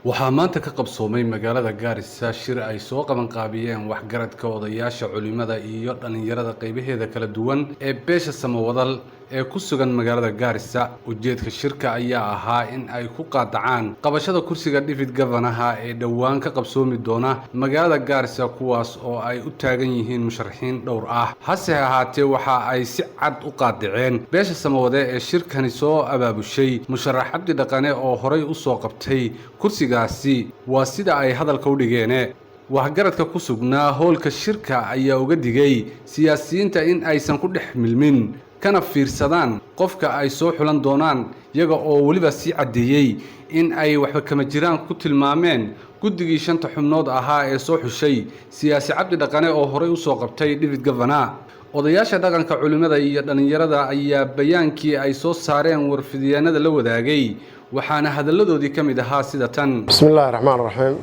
Waxaa maanta ka qabsoomay magaalada Gaarisa shir ay soo qabanqaabiyeen waxgaradka, odayaasha, culimada iyo dhalinyarada qaybaheeda kala duwan ee beesha Samawadal ee ku sugan magaalada Gaarisa. Ujeedka shirka ayaa ahaa in ay ku qaadacaan qabashada kursiga Deputy Governor-ha ee dhowaan ka qabsoomi doona magaalada Gaarisa, kuwaas oo ay u taagan yihiin musharaxiin dhowr ah. Hase ahaatee, waxa ay si cad u qaadaceen beesha Samawade ee shirkani soo abaabushay musharax Cabdi Dhaqane oo horay u soo qabtay kursigaasi, waa sida ay hadalka u dhigeene. Waxgaradka ku sugnaa hoolka shirka ayaa uga digay siyaasiyiinta in aysan ku dhex milmin, kana fiirsadaan qofka ay soo xulan doonaan, iyaga oo weliba sii caddeeyey in ay waxba kama jiraan ku tilmaameen guddigii shanta xubnood ahaa ee soo xushay siyaasi Cabdi Dhaqane oo horay u soo qabtay Deputy Governor. Odayaasha dhaqanka, culimada iyo dhalinyarada ayaa bayaankii ay soo saareen warfidyaanada la wadaagay, waxaana hadalladoodii ka mid ahaa sida tan. بسم الله الرحمن الرحيم.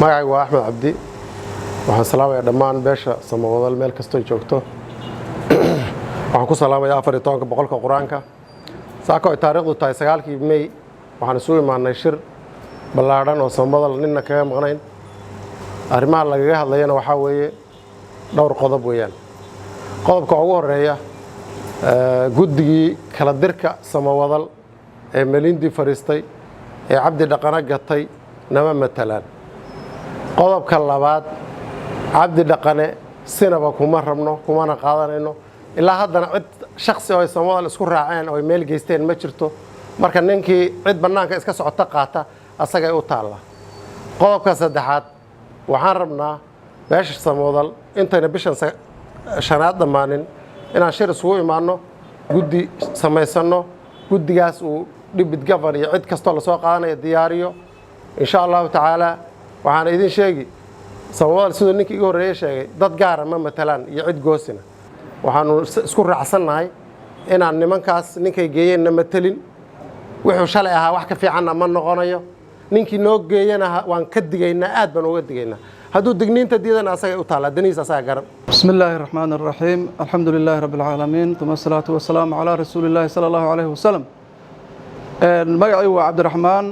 Magacaygu waa Axmed Cabdi. Waxaan salaamayaa dhammaan beesha Samawadal meel kastoo joogto. Waxaan ku salaamayaa 14-ka boqolka Qur-aanka. Saako ay taariikhdu tahay 9-kii Mey, waxaan isugu imaanay shir ballaadhan oo Samawadal ninna kaga maqnayn. Arrimaha lagaga hadlayana waxaa weeye dhowr qodob weeyaan. Qodobka ugu horeeya, guddigii kala dirka Samawadal ee Melindi fadhiistay ee Cabdi Dhaqano gatay nama matalaan. Qodobka labaad, Cabdi Dhaqane sinaba kuma rabno, kumana qaadanayno. Ilaa haddana cid shaksi oo ay Samawadal isku raaceen oo ay meel geysteen ma jirto. Marka ninkii cid bannaanka iska socota qaata, asagay u taalla. Qodobka saddexaad, waxaan rabnaa beesha Samawadal intayna bishan shanaad dhammaanin inaan shir isugu imaanno, guddi samaysanno, guddigaas uu deputy governor iyo cid kastoo lasoo qaadanaya diyaariyo, insha Allahu tacaala. Waxaana idin sheegi, Samawadal, siduu ninkii iga horreeye sheegay, dad gaara ma matalaan iyo cid goosina. Waxaanu isku raacsannahay inaan nimankaas ninkay geeyeenna matelin. Wuxuu shalay ahaa wax ka fiicanna ma noqonayo. Ninkii noo geeyana waan ka digaynaa, aad baan uga digaynaa. Hadduu digniinta diidana, asagay u taallaa, danihiis asaga garan. بسم الله الرحمن الرحيم، الحمد لله رب العالمين، ثم الصلاة والسلام على رسول الله صلى الله عليه وسلم. Magacay waa Cabdiraxmaan.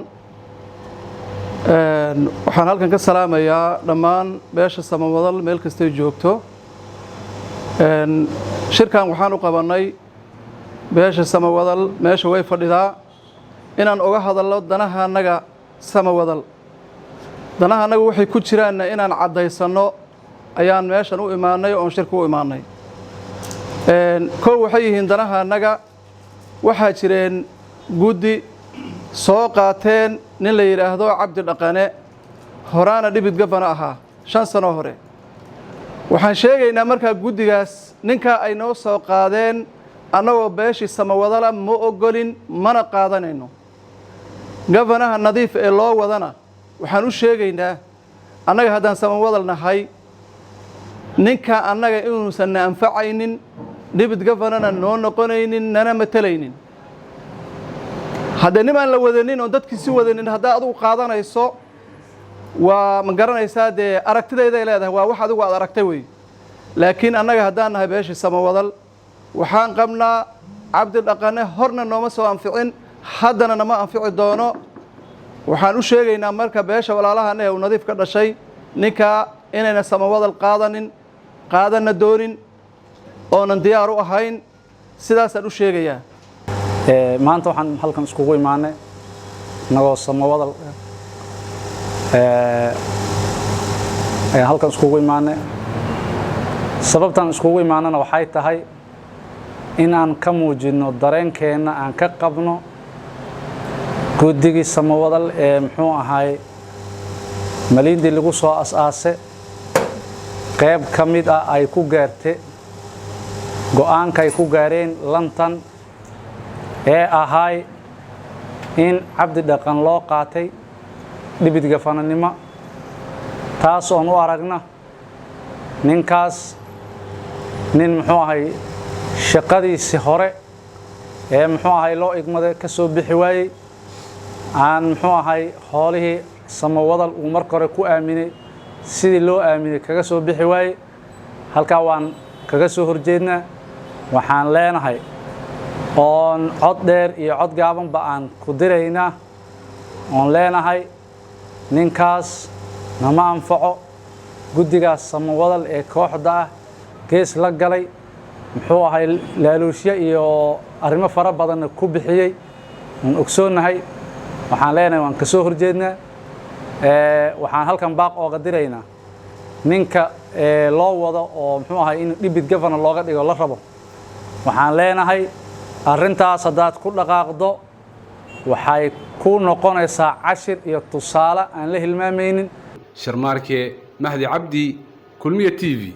Waxaan halkan ka salaamayaa dhammaan beesha Samawadal meel kastay joogto. Shirkan waxaan u qabannay beesha Samawadal meesha way fadhidaa inaan uga hadallo danaha annaga Samawadal. Danaha annaga waxay ku jiraanna inaan caddaysanno ayaan meeshan u imaanay oon shirka u imaanay. Kow, waxay yihiin danaha annaga: waxaa jireen guddi soo qaateen nin la yidhaahdo Cabdi Dhaqane, horaana deputy governor ahaa 5 sano hore. Waxaan sheegaynaa markaa guddigaas ninkaa ay noo soo qaadeen, annagoo beeshii Samawadala ma ogolin, mana qaadanayno. Governor-ha nadiif ee loo wadana waxaan u sheegaynaa, annaga haddaan Samawadal nahay, ninka annaga inuusan na anfacaynin, deputy governor-na noo noqonaynin, nana matelaynin. Haddee nim aan la wadanin oon dadkiisi wadanin haddaa adigu qaadanayso, waa ma garanaysaa? Dee aragtidayday leedahay, waa wax adigu aad aragtay wey. Laakiin annaga haddaan nahay beeshii Samawadal, waxaan qabnaa Cabdi Dhaqane horna nooma soo anficin, haddana nama anfici doono. Waxaan u sheegaynaa marka beesha walaalahana ee uu nadiif ka dhashay ninkaa inayna Samawadal qaadanin, qaadanna doonin, oonan diyaar u ahayn. Sidaasaan u sheegayaa. Maanta waxaan halkan iskugu imaanay innagoo Samawadal ayaan halkan iskugu imaanay. Sababtaan iskugu imaanana waxay tahay inaan ka muujinno dareenkeenna aan ka qabno guddigii Samawadal ee muxuu ahaay Malindi lagu soo as-aase. Qayb ka mid ah ay ku gaarte go'aanka ay ku gaareen lantan ee ahaay in Cabdi Dhaqan loo qaatay deputy governor-nimo, taas oon u aragna ninkaas nin muxuu ahay shaqadiisii hore ee muxuu ahay loo igmaday ka soo bixi waayey, aan muxuu ahay hoolihii Samawadal uu marka hore ku aaminay sidii loo aaminay kaga soo bixi waayey. Halkaa waan kaga soo horjeednaa. Waxaan leenahay Oon cod dheer iyo cod gaabanba aan ku diraynaa oon leenahay, ninkaas nama anfaco. Guddigaas Samawadal ee kooxda ah gees la galay, muxuu ahay, laaluushyo iyo arrimo fara badanna ku bixiyey oon ogsoonnahay, waxaan leenahay waan ka soo horjeednaa. Waxaan halkan baaq ooga diraynaa ninka loo wado oo, muxuu ahay, in deputy governor looga dhigo la rabo. Waxaan leenahay, arrintaas haddaad ku dhaqaaqdo, waxay ku noqonaysaa cashir iyo tusaale aan la hilmaamaynin. Sharmaarke Mahdi Cabdi, Kulmiye TV.